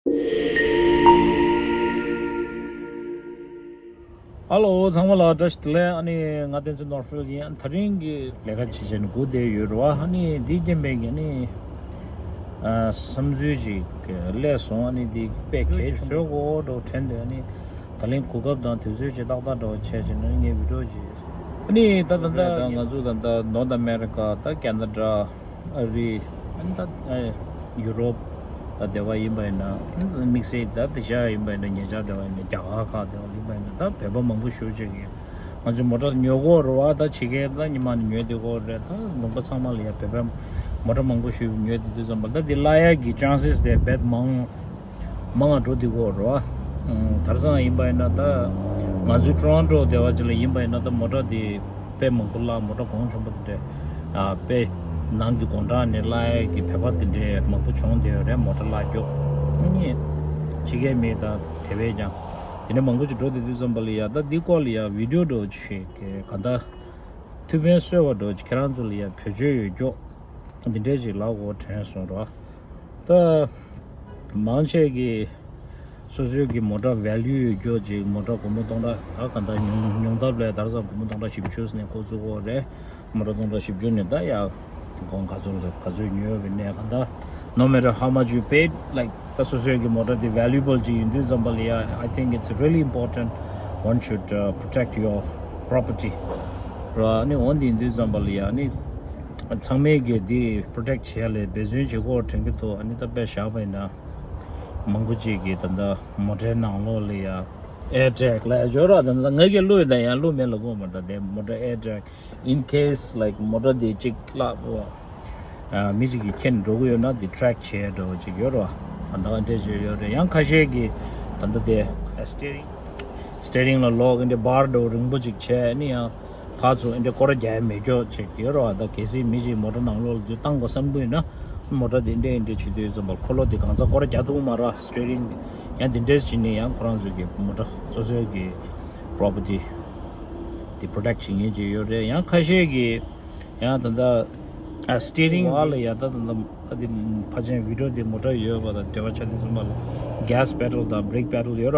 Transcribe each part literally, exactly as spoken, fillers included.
ཧ་ལོ། ཚང་མ་ལ་བཀྲ་ཤིས་བདེ་ལེགས། ཨ་ནི་ང་བསྟན་འཛིན་ནོར་ཧྥེལ་ཡིན། ཨ་ནི་དེ་རིང་གི་ལས་ཀ་བྱེད་བྱས་ནས་སྒུག་བསྡད་ཡོད་རེད་བ། ཨ་ནི་འདི་རྐྱེན་པས་ཀྱི་ཨ་ནི་ཨ་བསམ་ཚུལ་ཅིག་སླེབས་སོང་། ཨ་ནི་འདི་དཔེ་གལ་ཆེ་བཟོ་དགོས་འགྲོ་དྲན་འདུག་ཨ་ནི་ད་ལན་གོ་སྐབས་དང་དུས་ཚོད་ཅིག་ཏག་ཏག་འགྲོ་བྱས་བྱས་ནས་ངས་བི་ཌིའོ་ཅིག་ཨ་ནི་ད་ད་ད་ང་ཚོ་ད་ད་ནོར་ཐ་ཨ་མེ་རི་ཀ་ད་ཁེ་ན་ཌ། ཨ་རི། ཨ་ནི་ད་ཨ་ཡུ་རོབ་ལ་བསྡད་པ་ཡིན་པ་ཡིན་ན། དམིགས་བསལ་ད་དེ་ཤ་ཡིན་པ་ཡིན་ན། ཉེ་ཆར་བསྡད་པ་ཡིན་ན། རྒྱ་གར་ཁག་བསྡད་པ་ཡིན་པ་ཡིན་ན། ད་བོད་པ་མང་པོ་ཞེ་པོ་ཅིག་གིས་ང་ཚོའི་མོ་ཊ་ཉོ་གི་ཡོད་རེད་བ། ད་ཕྱི་རྒྱལ་ད་ཉི་མ་ནས་ཉོས་བསྡད་ཀྱི་ཡོད་རེད། ད་ལུང་པ་ཚང་མ་ལ་ཡ་བོད་པའི་མོ་ཊ་མང་པོ་ཞིག་ཉོས་བསྡད་དུས་ཙམ་པ་ལ། ད་དེ་གླ་ཡག་གི་ཅན་སེས་དེ་རྦད་མང་མང་ང་འགྲོ་འདི་གོ་རོ། ཨ་དར་སང་ཡིན་པ་ཡིན་ན། ད་ང་ཚོའི་ཊོ་རོན་ཊོ་དེ་བ་ཅིག་ལ་ཡིན་པ་ཡིན་ན། ད་མོ་ཊ་དེ་དཔེ་མང་པོ་གླ། མོ་ཊ་གོང་ཆེན་པོ་དེ་འདྲས། ཨ་དཔེ་ནང་གི་དགོང་དྲ་ནས་གླ་ཡག་གི་བོད་པ་དེ་འདྲས་མང་པོ་བྱུང་བསྡད་ཡོད་རེད། མོ་ཊ་གླ་རྒྱུ་ནི་ཕྱི་རྒྱལ་མི་དང་དེ་བས་ཀྱང་དེ་འདྲས་མང་པོ་ཅིག་འགྲོ་བསྡད་དུས་ཙམ་པ་ལ་ཡ། ད་འདི་སྐོར་ལ་ཡ་བི་ཌིའོ་འདྲ་བོ་ཅིག་ག་འདྲ་ཐུགས་ཕན་གསོས་པ་འདྲ་བོ་ཅིག་ཁྱེད་རང་ཚོ་ལ་ཡ་བེད་སྤྱོད་ཡོད་རྒྱུ་འདི་འདྲས་ཅིག་ལབ་དགོས་དྲན་སོང་རོ། ད་མང་ཆེ་གིས་སོ་སོའི་གི་མོ་ཊ་ཝེ་ལུ་ཡོད་རྒྱུ་ཅིག་མོ་ཊ་སྒོར་མོ་སྟོང་ཕྲག་ད་ག་འདྲ་ཉུང་ཉུང་ཐབས་ལས། དར་སང་སྒོར་མོ་སྟོང་ཕྲག་བཞི་བཅུ་ནས་འགོ་བཙུགས་ཡོད་རེད། མོ་ཊ་སྟོང་ཕྲག་བཞི་བཅུ་ནས་ད་ཡ་གོང་ག་ཚོད་ལ་ག་ཚོད་ཉོས་པའི་གནས་ག་འདྲ། No matter how much you paid, like, ད་སོ་སོའི་གི་མོ་ཊ་དེ་ཝེ་ལུ་ཨེ་བལ་ཅིག་ཡིན་དུས་ཙམ་པ་ལ་ཡ། I think it's really important, one should, uh, protect your property ར། ནི་འོན་ཏེ་ཡིན་དུས་ཙམ་པ་ལ་ཡ་ནི་ཚང་མས་གི་འདི་པྲོ་ཊེག་བྱེད་ཡ་ལ་འབད་བརྩོན་བྱེད་དགོས་དྲན་གྱི་འདུག་ཨ་ནི་ད་དཔེ་བཞག་པ་ཡིན་ན། མང་པོ་ཅིག་གིས་ད་ལྟ་མོ་ཊའི་ནང་ལོགས་ལ་ཡ་ཨེར་ཊེག་ལབ་ཡ་ཅིག་ཡོད་ར། ད་ལྟ་ངས་ཀྱི་བླུགས་ཡོད་ད། ཡང་བླུགས་མེད་ལབ་དགོས་མ་རེད། ད་དེ་མོ་ཊ་ཨེར་ཊེག in case, like, མོ་ཊ་དེ་ཅིག་བརླག་པ། ཨ་མི་ཅིག་གིས་ཁྱེར་འགྲོ་གི་ཡོད་ན་དེ་ཊེག་བྱེད་ཡ་འདྲ་བོ་ཅིག་ཡོད་ར། ད་ལྟ་འདྲ་ཅིག་ཡོད་རེད། ཡང་ཁ་ཤས་ཀྱིས་ད་ལྟ་དེ་སི་ཊི་ཡ་རིང་། སི་ཊི་ཡ་རིང་ལ་ལོག་འདི་འདྲ་བར་འདྲ་བོ་རིང་པོ་ཅིག་བྱས་ནི་ཡང་ཕར་ཚུར་འདི་འདྲ་སྐོར་ར་རྒྱག་ཡ་མེད་རྒྱུ་ཅིག་ཡོད་རེད་བ། ད་གལ་སྲིད་མི་ཅིག་མོ་ཊ་ནང་ལོགས་ལ་འདི་བཏང་དགོས་བསམ་གྱི་ཡོད་ན། མོ་ཊ་འདི་འདྲ་འདི་འདྲ་བྱེད་དུས་ཙམ་པ་འཁོར་ལོ་འདི་གང་ཚ་སྐོར་ར་རྒྱག་ཐུབ་མ་རེད། སི་ཊི་ཡ་རིང་ཡང་འདི་འདྲ་བྱས་ནི་ཡང་ཁོ་རང་ཚོའི་གི་མོ་ཊ་སོ་སོའི་གི་པྲོ་པར་ཊི་འདི་པྲོ་ཊེག་བྱེད་མཁན་ཅིག་ཡོད་རེད། ཡང་ཁ་ཤས་ཀྱིས་ཡང་ད་ལྟ་ཨ་སི་ཊི་ཡ་རིང་བ་ལ་ཡ་ད་ད་ལྟ་ཨ་འདི་ཕལ་ཆེར་བི་ཌིའོ་འདི་མོ་ཊ་ཡོད་པ་དང་འབྲེལ་བ་ཆགས་དུས་ཙམ་པ་ལ་གེ་སི་པེ་ཌལ་དང་བྷི་རེག་པེ་ཌལ་ཡོད་ར།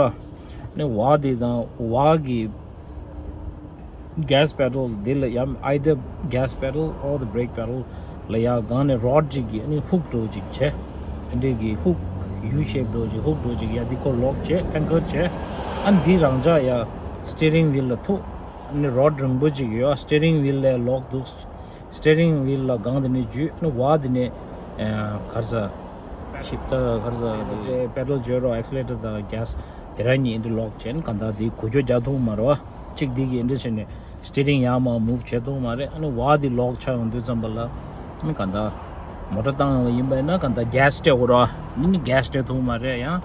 ནི་བ་འདི་དང་བ་གི་གེ་སི་པེ་ཌལ་འདི་ལ་ཡང་either gas pedal or the brake pedal ལ་ཡ་སྒང་ནས་རོཌ་ཅིག་གིས་ནི་ཧུག་འདྲ་བོ་ཅིག་བྱས། འདི་གི་ཧུག་ཡུ་ཤེབ་འདྲ་བོ་ཅིག་ཧུག་འདྲ་བོ་ཅིག་ཡ་འདི་ཁོ་ལོག་བྱས། ཨེང་ཀར་བྱས། ཨ་འདི་རང་འཇགས་ཡ་སི་ཊི་ཡ་རིང་ཝིལ་ལ་ཐུག་ཨ་ནི་རོཌ་རིང་པོ་ཅིག་ཡོད། སི་ཊི་ཡ་རིང་ཝིལ་ལ་ལོག་འདུག་སི་ཊི་ཡ་རིང་ཝིལ་ལ་སྒང་དེ་ནས་འཇུས། ཨ་ནི་བ་དེ་ནས་ཨ་ག་རེ་ཟ། ཤིབ་ཊར་ག་རེ་ཟ། དེ་པེ་ཌལ་བརྗོད་རོགས། ཨེག་སི་ལེ་ཊར་དང་གེ་སི་དེ་རང་གཉིས་འདི་འདྲ་ལོག་བྱས་ནས་གང་ལྟར་དེ་འགུལ་སྐྱོད་རྒྱག་ཐུབ་མ་རེད་བ། གཅིག་འདི་གིས་འདི་འདྲ་བྱས་ནས་སི་ཊི་ཡ་རིང་ཡར་མར་མུབ་བྱེད་ཐུབ་མ་རེད། ཨ་ནི་བ་འདི་ལོག་ཆགས་ཡོང་དུས་ཙམ་པ་ལ་ཨ་ནི་གང་ལྟར་མོ་ཊ་བཏང་ཡོང་བ་ཡིན་པ་ཡིན་ན་གང་ལྟར་གེ་སི་སྤྲད་དགོས་རེད་བ། འདི་ནི་གེ་སི་སྤྲད་ཐུབ་མ་རེད། ཡང་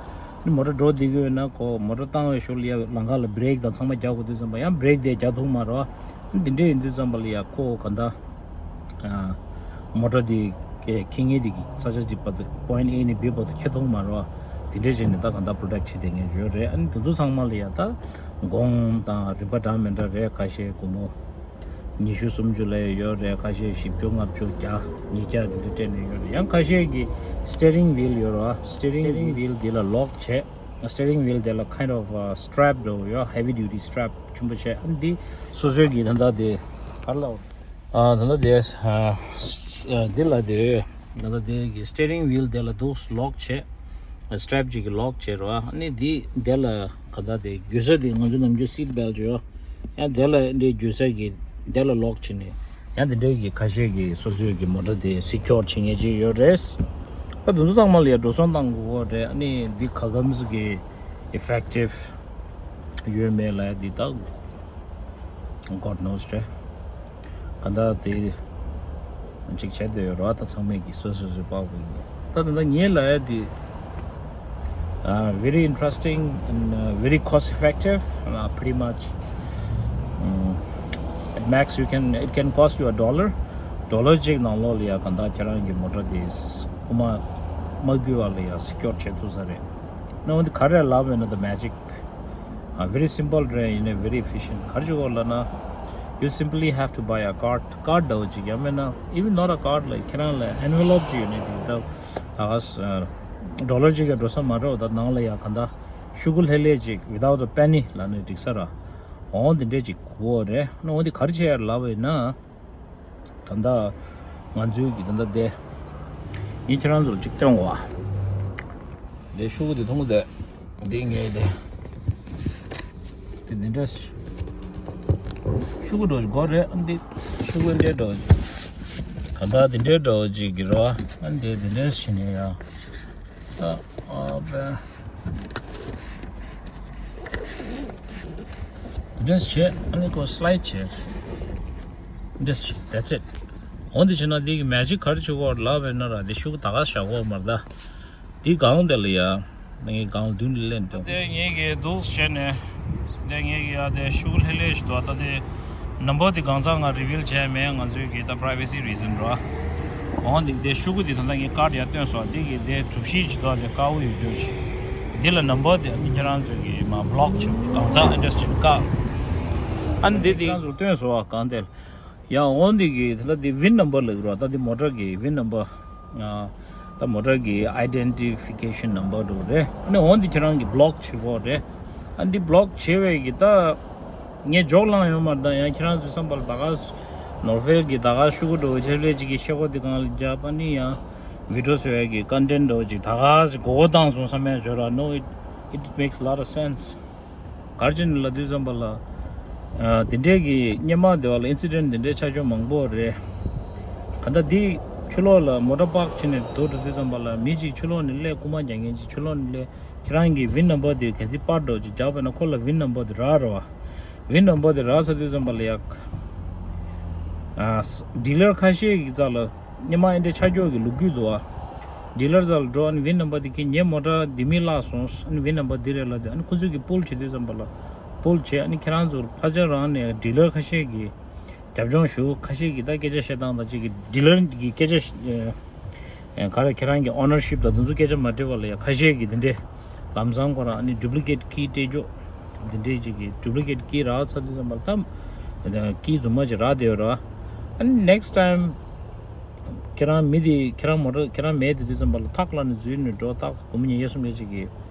ནི་མོ་ཊ་འགྲོ་བསྡད་ཀྱི་ཡོད་ན་ཁོ་མོ་ཊ་བཏང་བའི་ཤུལ་ལ་ཡ་ལམ་ཁ་ལ་བྷི་རེག་དང་ཚང་མ་རྒྱག་དགོས་དུས་ཙམ་པ་ཡང་བྷི་རེག་དེ་རྒྱག་ཐུབ་མ་རེད་བ། འདི་འདྲ་ཡིན་དུས་ཙམ་པ་ལ་ཡ་ཁོ་ག་འདྲ། ཨ་མོ་ཊ་འདི་ཁྱེར་མཁན་འདི་གི་ས་ཆ་གཅིག་བར་དུ་པོ་ཡིན་ཊི་ཨེ་ནས་བི་བར་དུ་ཁྱེར་ཐུབ་མ་རེད་བ། དེ་འདྲ་བྱས་ནས་ད་ག་འདྲ་པྲོ་ཊེག་བྱེད་བསྡད་མཁན་ཡོད་རེད། ཨ་ནི་དེ་ཚོ་ཚང་མ་ལ་ཡ་ད་གོང་དང་རིམ་པ་འདྲ་མི་འདྲ་རེད། ཁ་ཤས་སྒོར་མོ་ཉི་ཤུ་སུམ་ཅུ་ལ་ཡ་ཡོད་རེད། ཁ་ཤས་བཞི་བཅུ་ལྔ་བཅུ་བརྒྱ་ཉིས་བརྒྱ་དེ་འདྲ་སྤྲད་ནས་ཡོད་རེད། ཡང་ཁ་ཤས་ཀྱིས་སི་ཊི་ཡ་རིང་ཝིལ་ཡོད་རེད་བ། སི་ཊི་ཡ་རིང་ཝིལ་འདི་ལ་ལོག་བྱས། སི་ཊི་ཡ་རིང་ཝིལ་དེ་ལ་kind of, uh, strap འདྲ་བོ་ཡོད། ཧེ་བི་ཌིའུ་ཊི་སི་ཊེབ་ཆེན་པོ་བྱས། ཨ་ནི་འདི་སོ་སོའི་གི་ད་ལྟ་དེ་ག་རེ་ལབ། ཨ་ད་ལྟ་དེ་ཨ་འདི་ལ་དེ་ད་ལྟ་དེ་གི་སི་ཊི་ཡ་རིང་ཝིལ་དེ་ལ་འདུག་ལོག་བྱས། སི་ཊེབ་ཅིག་གི་ལོག་བྱས་རོ། ཨ་ནི་འདི་དེ་ལ་ག་ད་དེ་རྒྱུ་ས་དེ་ང་ཚོ་ནམ་རྒྱུན་སིཊ་བེལ་ཊི་ཡོད། ཡང་དེ་ལ་འདི་རྒྱུ་ས་གི་དེ་ལ་ལོག་བྱས་ནས། ཡང་དེ་འདྲའི་གི་ཁ་ཤས་ཀྱིས་སོ་སོའི་གི་མོ་ཊ་དེ་སི་ཀྱོར་བྱེད་མཁན་ཅིག་ཡོད་རེད། ད་དེ་ཚོ་ཚང་མ་ལ་ཡ་འགྲོ་སོང་བཏང་དགོས་རེད། ཨ་ནི་འདི་ག་གམ་གི་ཨི་ཕེག་ཊིབ་ཡོད་མེད་ལ་ཡ་འདི་ད་God knows རེད། ག་འདྲ་དེ་ཅིག་བྱས་བསྡད་ཡོད་རེད། ད་ཚང་མས་ཀྱི་སོ་སོ་སོའི་པགས་པ་ཡིན། ད་ད་ལྟ་ངའི་ལ་ཡ་དེ། Uh, very interesting and, uh, very cost effective, uh, pretty much. Um, at max you can, it can cost you a dollar. Dollar གཅིག་ནང་ལོགས་ལ་ཡ་གང་ལྟར་ཁྱེད་རང་གི་མོ་ཊ་དེ་རྐུ་མ་མ་རྒྱུ་བ་ལ་ཡ་སི་ཀྱོར་བྱེད་ཐུབ་ས་རེད། ན་འོན་ཏེ་ག་རེ་ལབ་ཡོད་ན། The magic, uh, very simple རེད། ཡིན་ནའི་very efficient. ག་རེ་བྱེད་དགོས་ལབ་ན། You simply have to buy a card. Card འདྲ་བོ་ཅིག་ཡང་མིན་ན་even not a card, like ཁྱེད་རང་ལ་ཨེན་ཝེ་ལོབ་ཅིག་ཡོད་ནའི་དེ་ད་ད་ག་ས་ ཌོ་ལར་གཅིག་གི་འགྲོ་ས་མ་འགྲོ། ད་ནང་ལ་ཡ་ག་འདྲ་ཤོག་གུ་ལྷེ་ལྷེ་ཅིག without a penny ལབ་ནས་འགྲིག་ས་ར། འོ་འདི་འདྲས་ཅིག་དགོས་རེད། ཨ་ནི་འོ་འདི་ག་རེ་བྱས་ལབ་པ་ཡིན་ན། ད་ལྟ་ང་ཚོའི་གི་ད་ལྟ་དེ་ངས་ཁྱེད་རང་ཚོར་གཅིག་སྟོན་གོ། དེ་ཤོག་གུ་དེ་མཐོང་གི་དེ། འདི་ངས་དེ་དེ་འདི་འདྲས་ཤོག་གུ་འདྲ་པོ་དགོས་རེད། ཨ་འདི་ཤོག་གུ་འདྲ་འདྲ་པོ་ག་ད་འདི་འདྲ་འདྲ་པོ་ཅིག་གི་རོ། ཨ་འདི་འདི་འདྲས་བྱས་ནས་ཡ། ད་ཨ་བེ། འདྲས་བྱས། ཨ་ནི་ཁོ་slide བྱས། འདྲས་བྱས། That's it. འོ་འདི་བྱས་ན་འདི་གི་magic ག་རེ་བྱེད་དགོས་ལབ་པ་ཡིན་ན་ར། འདི་ཤོག་གུ་ད་ག་བཞག་དགོས་མ་རེད་ད། འདི་སྒང་དེ་ལ་ཡ། ངས་སྒང་མདུན་ལ་ལེན་ཏོ། དེ་ངེད་ཀྱིས་འདུག་བྱས་ནས། དེ་ངེད་ཀྱི་ཡ་དེ་ཤོག་གུ་ལྷེ་ལྷེ་ཞིག་འདུག་ད་དེ་ནམ་བར་དེ་གང་ཚང་ང་རི་བིལ་བྱས་མེད། ང་ཚོའི་གི་ད་privacy reason རོ། འོ་འདི་དེ་ཤོག་གུ་དེ་ད་ལྟ་ངས་ཀར་ཡ་སྟོན་སོང་། འདི་གི་དེ་གྲུ་བཞི་ཞིག་འདུག་དེ་དཀར་པོ་ཡོད་རྒྱུ་ཞིག་འདི་ལ་ནམ་བར་དེ་ཨ་ནི་ཁྱེད་རང་ཚོའི་གི་མ་block བྱེད་གང་ཚང་address བྱེད་ཀ་ཨ་ནི་འདི་དེ་ཁྱེད་རང་ཚོར་སྟོན་སོང་བ་གང་དེ། ཡང་འོ་འདི་གི་ད་ལྟ་འདི་VIN number ལབ་ཀྱི་རོ། ད་འདི་མོ་ཊ་གི་VIN number། ཨ། ད་མོ་ཊ་གི་identification number འདྲ་པོ་རེད། ཨ་ནི་འོ་འདི་ཁྱེད་རང་གི་block བྱེད་དགོས་རེད། ཨ་འདི་block བྱེད་པའི་གི་ད་ངས་ཇོག་བླངས་ཡོད་མ་རེད། ད་ཡང་ཁྱེད་རང་ཚོའི་བསམ་པ་ལ་ད་ག་ནོར་ཝེ་གི་ད་ག་ཤོག་གུ་འདྲ་པོ་ཆེ་ལེ་ཅིག་གི་ཤོག་གུ་འདི་སྒང་ལ་རྒྱབ། ཨ་ནི་ཡང་video བཟོ་ཡ་གི་content འདྲ་པོ་ཅིག་ད་ག་ཅིག་མགོ་སྐོར་བཏང་སོང་བསམ་ཡ་ཅིག་ཡོད་ར། No, it, it makes a lot of sense. ག་རེ་བྱས་ནས་ལབ་དུས་ཙམ་པ་ལ། ཨ། དེ་འདྲས་ཀྱི་སྔོན་མ་དེ་བ་ལ་incident དེ་འདྲས་ཆགས་ཆོག་མང་པོ་རེད། ག་ད་འདི་ཕྱི་ལོགས་ལ་མོ་ཊ་པཱག་བྱས་ནས་སྡོད་འགྲོ་དུས་ཙམ་པ་ལ་མི་གཅིག་ཕྱི་ལོགས་ནས་སླེབས། རྐུན་མ་རྒྱག་མཁན་གཅིག་ཕྱི་ལོགས་ནས་སླེབས། ཁྱེད་རང་གི་VIN number དེ་གལ་སྲིད་པར་འདྲ་པོ་ཅིག་རྒྱག་པ་ཡིན་ན་ཁོ་ལ་VIN number དེ་རག་རེད་པ། VIN number དེ་རག་ཚར་དུས་ཙམ་པ་ལ་ཡ། ཨ། dealer ཁ་ཤས་ཀྱི་རྩ་ལ། སྔོན་མ་ཨེ་འདྲའི་ཆ་འཇོག་གི་ལོ་རྒྱུས་འདུག་ཨ། dealer རྩ་ལ་འགྲོ། ཨ་ནི་VIN number དེ་ཁྱེད་ངའི་མོ་ཊ་འདི་མི་བརླག་སོང་། ཨ་ནི་VIN number འདི་རེད་ལབ་དུས། ཨ་ནི་ཁོ་ཚོས་ཀྱི་pull བྱེད་དུས་ཙམ་པ་ལ། pull བྱས། ཨ་ནི་ཁྱེད་རང་ཚོར་ཕལ་ཆེར་རང་ནས་dealer ཁ་ཤས་ཀྱིས་རྒྱབ་ལྗོངས་ཞུ། ཁ་ཤས་ཀྱིས་ད་སྐད་ཆ་བཤད་སྟངས་དང་གཅིག་གི་dealer གི་སྐད་ཆ་ཨེ། ཨེ། ག་རེ་ཁྱེད་རང་གི་ownership དང་དེ་ཚོ་སྐད་ཆ་མ་དྲིས་པ་ལ་ཡ། ཁ་ཤས་ཀྱིས་འདི་འདྲས་ལམ་སང་ཁོ་རང་ཨ་ནི་duplicate key སྤྲད་རྒྱུ། འདི་འདྲས་ཅིག་གི་duplicate key རག་ཚར་དུས་ཙམ་པ་ལ་ད་key རྫུན་མ་ཅིག་རག་བསྡད་ཡོད་ར། ཨ་ནི་next time ཁྱེད་རང་མི་དེ་ཁྱེད་རང་མོ་ཊ་ཁྱེད་རང་མེད་དེ་དུས་ཙམ་པ་ལ་ཐག་ལ་ནས་འཛུལ་ནས་འགྲོ། ད་དགོང་མོ་ཉིན་ཤས་གསུམ་ཉིན་ཅིག་གི་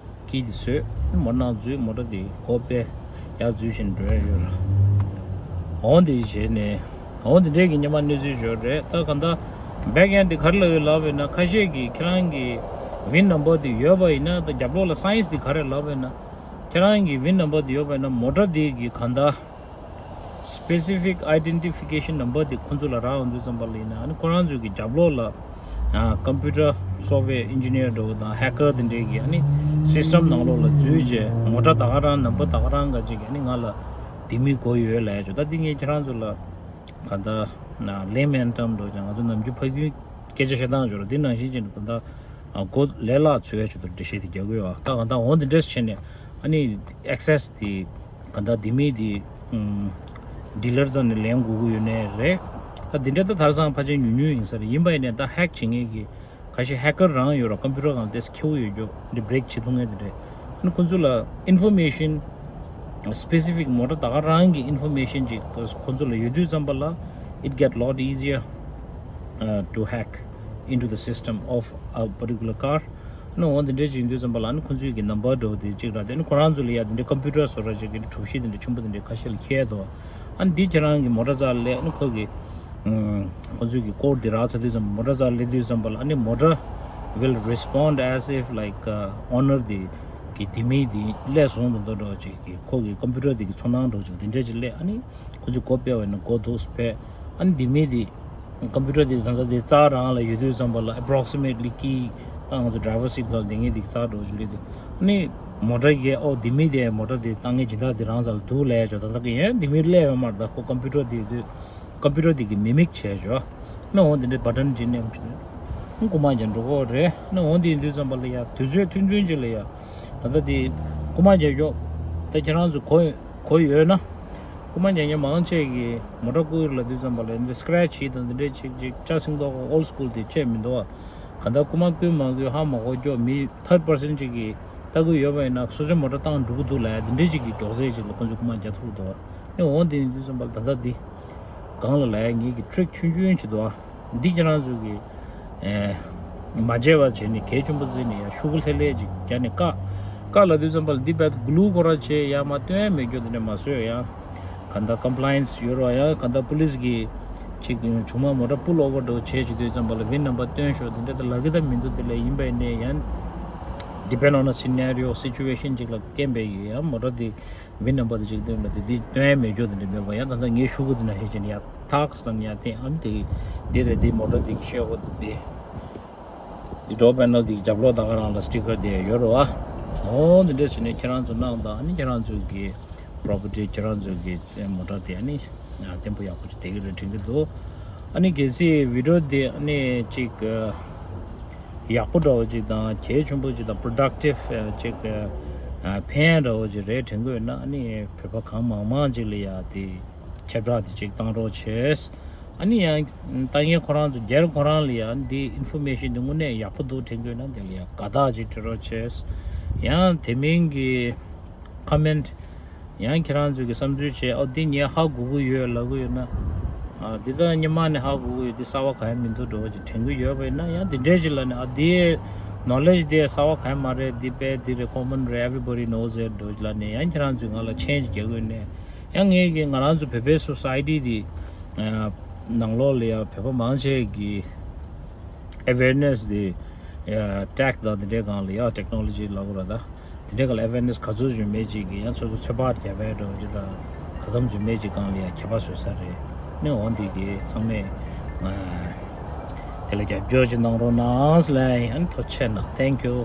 ཀི་དེ་བཟོས། མོ་ནང་འཛུལ། མོ་ཊ་དེ་སྒོ་ཕྱེ། ཡར་འཛུལ་བཞིན་འགྲོ་ཡ་ཡོད་ར། འོ་འདི་བྱས་ནས། འོ་འདི་འདྲས་ཀྱི་སྔོན་མ་གནས་ཚུལ་ཡོད་རེད། ད་ག་ད་back end དེ་ག་རེ་ལབ་ཡོད་ལབ་པ་ཡིན་ན། ཁ་ཤས་ཀྱིས་ཁྱེད་རང་གི་VIN number དེ་ཡོད་པ་ཡིན་ན། ད་རྒྱབ་ལོགས་ལ་science དེ་ག་རེ་ལབ་པ་ཡིན་ན། ཁྱེད་རང་གི་VIN number དེ་ཡོད་པ་ཡིན་ན། མོ་ཊ་དེ་གི་ག་ད་specific identification number དེ་ཁོང་ཚོ་ལ་རག་ཡོང་དུས་ཙམ་པ་ལ་ཡིན་ན། ཨ་ནི་ཁོ་རང་ཚོ་གི་རྒྱབ་ལོགས་ལ། ཨ། computer software engineer འདྲ་པོ་དང་hacker དེ་འདྲས་ཀྱིས་ཨ་ནི་system ནང་ལོགས་ལ་འཛུལ་བྱས། མོ་ཊ་ད་ག་རང་། number ད་ག་རང་ག་ཅིག་གིས་ཨ་ནི་ང་ལ་དེ་མི་དགོས་ཡོད་ལབ་ཡ་ཅིག་ད་འདི་ངས་ཁྱེད་རང་ཚོ་ལ་ག་ད་layman term འདྲ་པོ་ཅིག་ང་ཚོ་ནམ་རྒྱུན་ཕ་རྒྱུད་སྐད་ཆ་བཤད་སྟངས་ཅིག་ཡོད་ར། འདི་ནང་བཞིན་བྱས་ནས་ད་ལྟ་སྒོ་ལས་སླ་ཚུགས་ཡ་ཅིག་ཏུ་འགྲེལ་བཤད་དེ་རྒྱག་གི་ཡོད། ད་ག་ད་འོ་འདི་འདྲས་བྱས་ནས་ཨ་ནི་access དེ་ག་ད་དེ་མི་དེ་ཨུམ་dealer རྩ་ནས་ལེན་དགོས་ཀྱི་ཡོད་ནའི་རེད། ད་འདི་འདྲ་ད་དེང་སང་ཕལ་ཆེར་ཉུང་ཉུང་ཡིན་ས་རེད། ཡིན་པ་ཡིན་ནའི་ད་hack བྱེད་མཁན་གྱི་ཁ་ཤས་hacker རང་ཡོད་ར། computer སྒང་ཏོག་ཙམ་མཁས་པོ་ཡོད་རྒྱུ་འདི་break བྱེད་ཐུབ་མཁན་དེ་འདྲས། ཨ་ནི་ཁོང་ཚོ་ལ་information specific མོ་ཊ་ད་ག་རང་གི་information ཅིག་ཁོང་ཚོ་ལ་ཡོད་དུས་ཙམ་པ་ལ་it get lot easier, uh, to hack into the system of a particular car. ཨ་ནི་འོ་འདི་འདྲས་ཅིག་ཡིན་དུས་ཙམ་པ་ལ། ཨ་ནི་ཁོང་ཚོའི་གི་number འདྲ་པོ་དེ་གཅིག་རག་སྟེ། ཨ་ནི་ཁོ་རང་ཚོ་ལ་ཡ་འདི་འདྲས་computer བཟོ་འདྲ་ཅིག་གི་གྲུ་བཞི་འདི་འདྲས་ཆེན་པོ་འདི་འདྲས་ཁ་ཤས་ལ་འཁྱེར་འདུག་ཨ་ནི་འདི་ཁྱེད་རང་གི་མོ་ཊ་རྩ་ལ་སླེབས། ཨ་ནི་ཁོ་གི་ཨུམ་ཁོ་ཚོའི་གི་ཀོཌ་འདི་རག་ཚར་དུས་ཙམ། མོ་ཊ་རྩ་ལ་སླེབས་དུས་ཙམ་པ་ལ་ཨ་ནི་མོ་ཊ་will respond as if like, uh, owner འདི་གི་དེ་མི་འདི་སླེབས་སོང་དུས་འདྲ་པོ་ཅིག་གི་ཁོ་གི་computer འདི་གི་ཚོར་སྣང་འདྲ་པོ་ཅིག་འདི་འདྲས་ཅིག་སླེབས། ཨ་ནི་ཁོ་ཚོས་སྒོ་ཕྱེ་བ་ཡིན་ན་སྒོ་འདུག་སེ་ཕྱེ། ཨ་ནི་དེ་མི་དེ་computer དེ་ད་ལྟ་དེ་རྩ་རང་ལ་ཡོད་དུས་ཙམ་པ་ལ་approximately ཀི་ད་ང་ཚོ་driver seat སྒང་ལ་བསྡད་མཁན་དེ་རྩ་འདྲ་པོ་ཅིག་སླེབས་དུས། ཨ་ནི་མོ་ཊ་གིས་ཨོ་དེ་མི་དེ་མོ་ཊ་དེ་བཏང་མཁན་སྦྱིན་བདག་དེ་རང་རྩ་ལ་འདུག་ལབ་ཡ་ཅིག་ད་ལྟ་གི་ཡང་དེ་མི་སླེབས་ཡོད་མ་རེད། ད་ཁོ་computer དེ་དུས་computer དེ་གིས་mimic བྱས་ཅིག་ཨ་ནི་འོ་དེ་འདྲའི་button ཅིག་མནན་བྱས་ནས་ཨ་ནི་རྐུན་མ་རྒྱག་འགྲོ་གི་རེད། ཨ་ནི་འོ་དེ་ཡིན་དུས་ཙམ་པ་ལ་ཡ་དུས་ཚོད་ཐུང་ཐུང་ཅིག་ལ་ཡ་ད་ལྟ་དེ་རྐུན་མ་རྒྱག་ཞོག་ད་ཁྱེད་རང་ཚོ་གོ་གོ་ཡོད་ན། རྐུན་མ་རྒྱག་མཁན་མང་ཆེ་གིས་མོ་ཊ་རྐུ་ཡོད་ལབ་དུས་ཙམ་པ་ལ་འདི་scratch དང་འདི་འདྲའི་ཅིག་ཅིག་ལྕགས་སྲིན་ཏོག old school དེ་བྱས་མི་འདུག་ག་ད་རྐུན་མ་རྐུས་མ་རྐུས་ཧ་མ་གོ་རྒྱུ། མི་third person ཅིག་གིས་ལྟ་གི་ཡོད་པ་ཡིན་ན་སོ་སོའི་མོ་ཊ་བཏང་འགྲོ་གི་འདུག་ལབ་ཡ་འདི་འདྲའི་ཅིག་གི་འགྲོ་ཟེར་ཅིག་ལ་ཁོང་ཚོས་རྐུན་མ་རྒྱག་ཐུབ་འདུག་ག་ཨ་ནི་འོ་འདི་ཡིན་དུས་ཙམ་པ་ལ་ད་ལྟ་འདི་སྒང་ལ་ལབ་ཡ་ངེད་ཀྱི་trick ཆུང་ཆུང་ཅིག་འདུག་ག་འདི་ཁྱེད་རང་ཚོ་གི་ཨེ་ མ་བརྗེད་པ་བྱས་ནས་གལ་ཆེན་པོ་བརྩིས་ནས་ཡང་ཤོག་གུ་ལྷེ་ལྷེ་ཅིག་བརྒྱབ་ནས་བཀག་བཀག་ལབ་དུས་ཙམ་པ་ལ་འདི་བས་གླུ་ཁོ་ར་བྱས་ཡང་མ་སྟོན་ཡ་མེད་རྒྱུ་དེ་འདྲ་མ་བཟོས་ཡང་། ག་འདྲ་ཀམ་པ་ལ་ཡན་སི་ཡོད་རོགས་ཡང་ག་འདྲ་པུ་ལིས་གིས་ཅིག་ཆུང་མ་མོ་ཊ་པུལ་ཨོ་ཝར་འགྲོ་བྱས་བྱེད་དུས་ཙམ་པ་ལ་ཝིན་ནམ་བར་སྟོན་ཤོག་དེ་འདྲ་ད་ལབ་ཀྱི་ད་མི་འདུག་དེ་ལས་ཡིན་པ་ཡིན་ནའི་ཡང་depend on a scenario situation ཅིག་ལ་རྐྱེན་པས་ཡོད་ཡང་མོ་ཊ་དེ་ཝིན་ནམ་བར་དེ་ཅིག་སྟོན་པ་དེ་འདི་སྟོན་ཡ་མེད་རྒྱུ་དེ་འདྲ་མེད་པ་ཡང་ད་ལྟ་ངའི་ཤོག་གུ་དེ་ན་ཤེས་ཅན་ཡ་ཐག་སམ་ཡ་དེ་ཨ་ནི་དེ་འདི་རེད་དེ་མོ་ཊ་དེ་ཤེས་འོ་དེ། འདི་ཌོར་པེ་ནལ་འདི་རྒྱབ་ལོགས་ད་ག་རང་ལ་སི་ཊི་ཀར་དེ་ཡོད་རེད་བ། འོ་འདི་འདྲས་བྱས་ནས་ཁྱེད་རང་ཚོ་གནང་དང་ཨ་ནི་ཁྱེད་རང་ཚོ་གི་པོ་རོ་པར་ཊི་ཁྱེད་རང་ཚོ་གི་མོ་ཊ་དེ་ཨ་ནི་བརྟན་པོ་ཡག་པོ་ཅིག་བསྡད་ཀྱི་རེད་དྲན་གྱི་འདུག་ཨ་ནི་གལ་སྲིད་བི་ཌི་ཡོ་དེ་ཨ་ནི་ཅིག་ཡག་པོ་འདྲ་བོ་ཅིག་དང་གལ་ཆེན་པོ་ཅིག་དང་པོ་རོ་ཌག་ཊིབ་ཅིག་ཕན་འདྲ་བོ་ཅིག་རེད་དྲན་གྱི་ཡོད་ན་ཨ་ནི་བོད་པ་གང་མང་མང་ཅིག་ལ་ཡ་དེ་ཁྱབ་བསྒྲགས་དེ་ཅིག་བཏང་རོགས་བྱས། ཨ་ནི་ཡང་ལྟ་མཁན་ཁོ་རང་ཚོ་སྒེར་ཁོ་རང་ལ་ཡང་འདི་ཨིན་ཕོར་མེ་ཤིན་འདི་དངོས་གནས་ཡག་པོ་འདུག་དྲན་གྱི་ཡོད་ན་འདི་ལ་ཡང་དགའ་རྟགས་ཅིག་སྤྲོད་རོགས་བྱས། ཡང་དེ་མིན་གྱི་ཀོ་མེན་ཊི་ཡང་ཁྱེད་རང་ཚོས་ཀྱི་བསམ་ཚུལ་བྱས་ཨོ་འདི་ངས་ཧ་གོ་གི་ཡོད་ལབ་གི་ཡོད་ན། ཨ་འདི་ད་སྔོན་མ་ནས་ཧ་གོ་གི་ཡོད་འདི་གསར་པ་གང་ཡང་མི་འདུག་འགྲོ་བ་ཅིག་དྲན་གྱི་ཡོད་པ་ཡིན་ན་ཡང་འདི་འདྲས་ཅིག་ལ་ནི་ཨ་འདི་ནོ་ལེ་ཇི་འདི་གསར་པ་གང་ཡང་མ་རེད། འདི་དཔེ་འདི་རེད། ཀོ་མོན་རེད། everybody knows it འགྲོ་བ་ཅིག་ལ་ནི་ཡང་ཁྱེད་རང་ཚོས་ང་ལ་ཆེན་ཅིག་རྒྱག་གི་ཡོད་ནས། ཡང་ངས་ཀྱི་ང་རང་ཚོ་བོད་པའི་སོ་སའི་ཊི་དེ་ནང་ལོགས་ལ་ཡང་བོད་པ་མང་ཆེ་གི་ཨེ་ཝེར་ནེ་སི་དེ་ཊེག་དང་དེ་འདྲའི་སྒང་ལ་ཡང་ཊེག་ནོ་ལོ་ཇི་ལབ་དགོས་ར་ད་དེ་འདྲའི་སྒང་ལ་ཨེ་ཝེར་ནེ་སི་ག་ཚོད་བྱུང་མེད་ཅིག་གི་ཡང་སོ་སོ་ཚོད་དཔག་རྒྱབ་པའི་འགྲོ་ཅི་དང་ག་གམ་བྱུང་མེད་ཅིག་སྒང་ལ་ཡང་ཁྱད་པར་བཟོས་ས་རེད། ནི་འོང་དེ་གི་ཚང་མས་དེ་ལ་རྒྱབ་སྐྱོར་ཅིག་གནང་རོགས་གནང་ལ་ཡང་ཐུགས་རྗེ་ཆེ་གནང་། Thank you།